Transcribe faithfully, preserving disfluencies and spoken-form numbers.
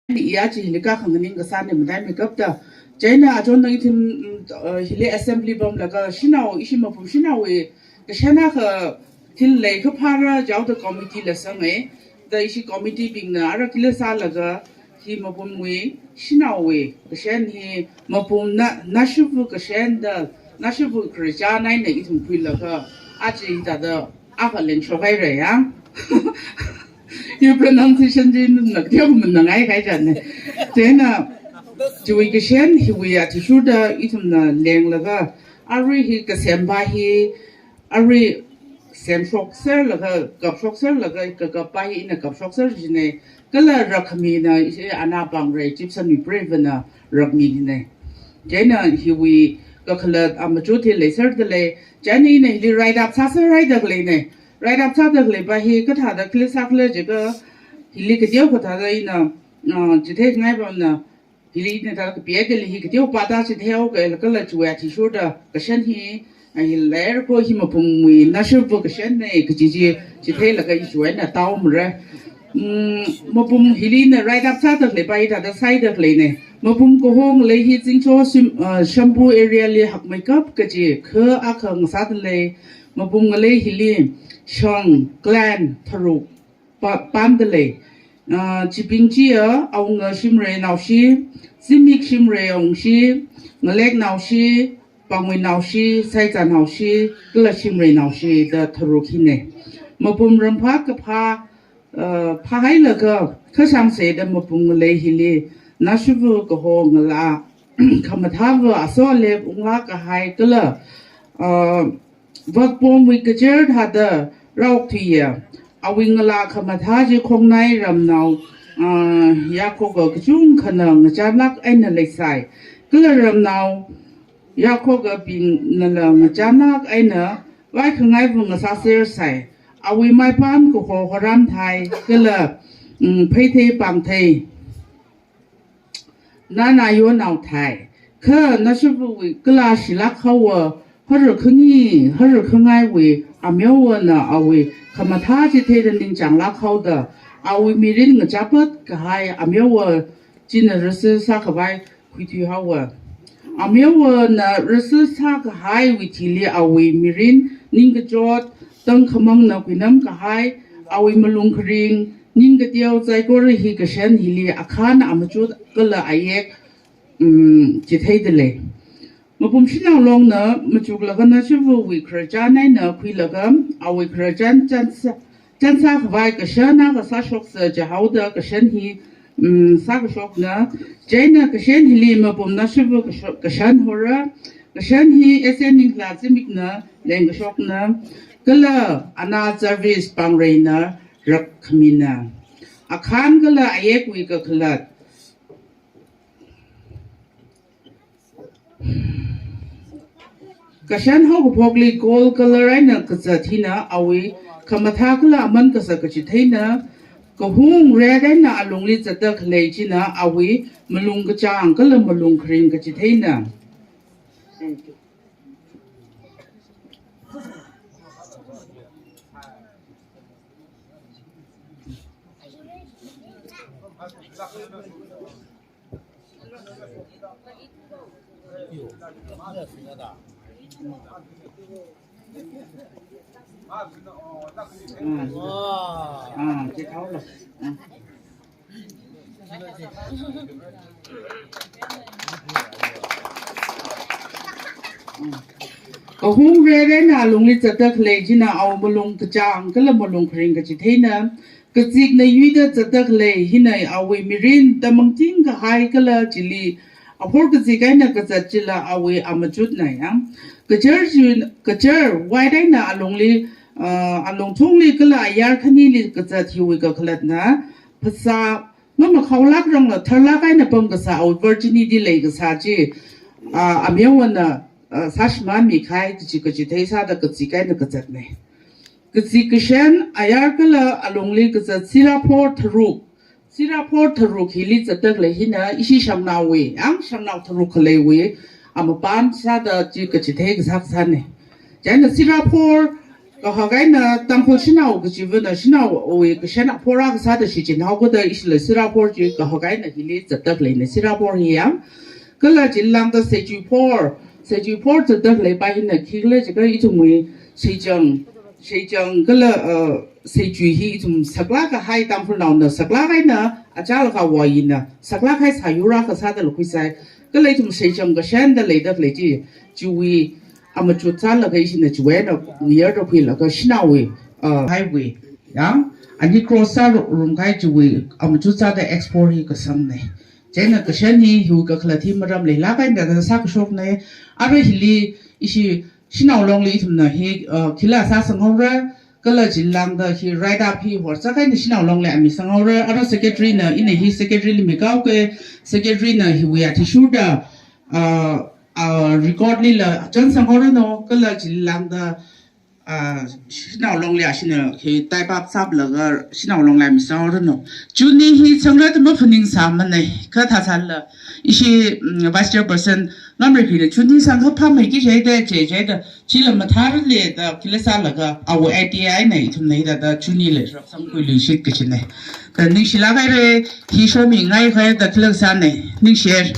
Chieina iya chi hili kakhanganing kasāna madai mikapta. Chieina achon nang ithum, mm, uh, hili assembly pamlaga shanao, ishi mapum shanaowui kashan akha thil leikaphā rāchaoda committee la sāngai. Da ishi committee bingna ara kila sālaga hi mapumwui shanaowui kashan hi mapum na, nashiva kashan da nashiva khararchan eina ithum khuilaga aja hithāda akha lengshok haira ya. Hi pronunciation chi nunna teoman nganai kahai chānna. Chieina chiwui kashan hiwui athishurda ithumna lenglaga arui hi kasempā hi arui semshok serlaga, kapshok serlaga, kakapā hi ina kapshok ser jina, kala rakhamina ishi Ana Pangrei Chief Sanui Prevana rakmina. Chieina hiwui kakhalat amachut hi leiser dalei, chieina ina hili write up sāser haida khaleina. Write up sāda khaleipa hi kathāda khalei sākhala jiakha hili kateo kathāda ina, ah, chitheingai pamna, hili ina da kapiakha hili hi kateo pāda chitheihaoka, kala chiwui athishurda kashan hi, ah, hi leira kho hi mapumwui nashiva kashanna kaji chi chitheilaga ishi eina taomara. Mm, mapum hili ina write up sāda khaleipa hithāda sāhaida khaleina. Mapum kaho ngalei hi Zingcho Shim-, ah, Shambhu area li hakmeikap kaji kha akha ngasāda lei. Mapum ngalei hili shang, clan tharuk pa-, pamda lei. Ah, chibing chiya Awunga Shimrei Naoshi, Zimik Shimrei Awungshi, Ngalek Naoshi, Pangwui Naoshi, Saicha Naoshi, kala Shimrei Naoshi da tharuk hina. Mapum ramphā kaphā, ah, phāhailaga kashangse da mapum ngalei hili nashiva kaho ngalā khamathāva aso alep unglāk kahai kala, ah, vakpongwui kajer thāda rāokthuiya. Awui ngalā khamathā chi Khongnai ramnao, ah, yakhokha kachungkhana ngachānlāk eina leisai. Kala ramnao yakhokhabingnala ngachānlāk eina vaikhangaiva ngasāser sai. Awui maipam kaho Horamthai kala, mm, Pheithei Pangthei, Nana Yonao Thai. Kha nashivawui kala shilāk haowa, hara khangi, hara khangaiwui ameowana awui khamathā chitheida ningchānglāk haoda, awui mirin ngachāpat kahai ameowa china rasa sākhavai khuithui haowa. Ameowana rasa sākahaiwui thili awui mirin ningkachot, tangkhamangna kuinam kahai, awui malung kharing, ningkateo saikora hi kashan hili akhan amachut kala ayek, um, chitheida lei. Mapum shanao longna machuklaga nashivawui khararchan eina khuilaga awui khararchan chānsā, chānsā khavai kashan akha sāshoksa jihaoda kashan hi, um, sākashokna. Chieina kashan hili mapum nashiva kasho-, kashan hora. Kashan hi S N Ningla Zimikna lengkashokna. Kala Ana Jarvis Pangreina rakkhamina. Akhan kala ayekwui kakhalat. Kashan haokaphokli gold color eina kazat hina awui khamathā kala aman kazat kachitheina, kahung red eina alungli zatda khalei china awui malung kachāng kala malung kharing kachitheina. Kahung red eina alungli zatda khalei china awui malung kachāng kala malung kharing kachitheina. Kazikna yuida zatda khalei hina awui mirin tamangting kahai kala chili, aphor kazik eina kazat chila awui amachutna ya. Kajar chi, kajar white eina alungli, ah, alungthungli kala ayar khanili kazat hiwui kakhalatna, phasā mamakhaolākrangla tharlāk eina pamkasā awui virginity leikasā chi, ah, ameowana, ah, sāshimānmi kahai kaji kachithei sāda kazik eina kazatna. Kazik kashan ayar kala alungli kazat siraphor tharuk. Siraphor tharuk hili zatda khalei hina ishi shangnaowui, ang shangnao tharuk khaleiwui amapam sāda chi kachithei kasā kasāna. Chieina siraphor Kahak eina Tangkhul shanao kachivana shanaowui kashan apor akha sāda shichinhaoda ishila Sirapur chi kahak eina hili zatdalei na Sirapur hi yang. Kala chilāngda Seichui Phor, Seichui Phor zatdalei pa hina khikhala jiakha ithumwui Seichang, Seichang kala, uh, Seichui hi ithum saklāk kahai Tangkhulnaona saklāk eina achālakha wayina saklāk kahai sāyur akha sāda lukhuisai. Kala ithum Seichang kashan da leidalei chi, chiwui amachut sālaga ishina chiwui eina ngayarda khuilaga shanaowui, uh, highway yang, ani cross sārum kahai chiwui amachut sāda X four hi kasangnei. Chieina kashan hi hiwui kakhalat hi maram leilāk eina kasā kashoknei. Ara hili ishi Shanao Longli ithumna hi, uh, khila sāsanghaora, kala chilāngda hi write up hi horzak eina Shanao Longli ami sanghaora, ara secretary na, ina hi secretary li mikao ke, secretary na hiwui athishurda, uh, uh, record lila chānsanghaoranu, kala chilāngda, uh, Shanao Longli ashina hi type up sālaga Shanao Longli ami sanghaoranu. Chuni hi changra da maphaningsāmanei, kha thāsālala ishi, mm, vice chairperson Ngamreibingna chuni sangkha phāmeiki jida, je jida, chila mathālala da khila sālaga, awui idea eina ithumna hithāda chunili rāsangkhuiluishit kajinei. Da ningshilāk haira, hi shomingai haira da khila sānei, ningshihaira.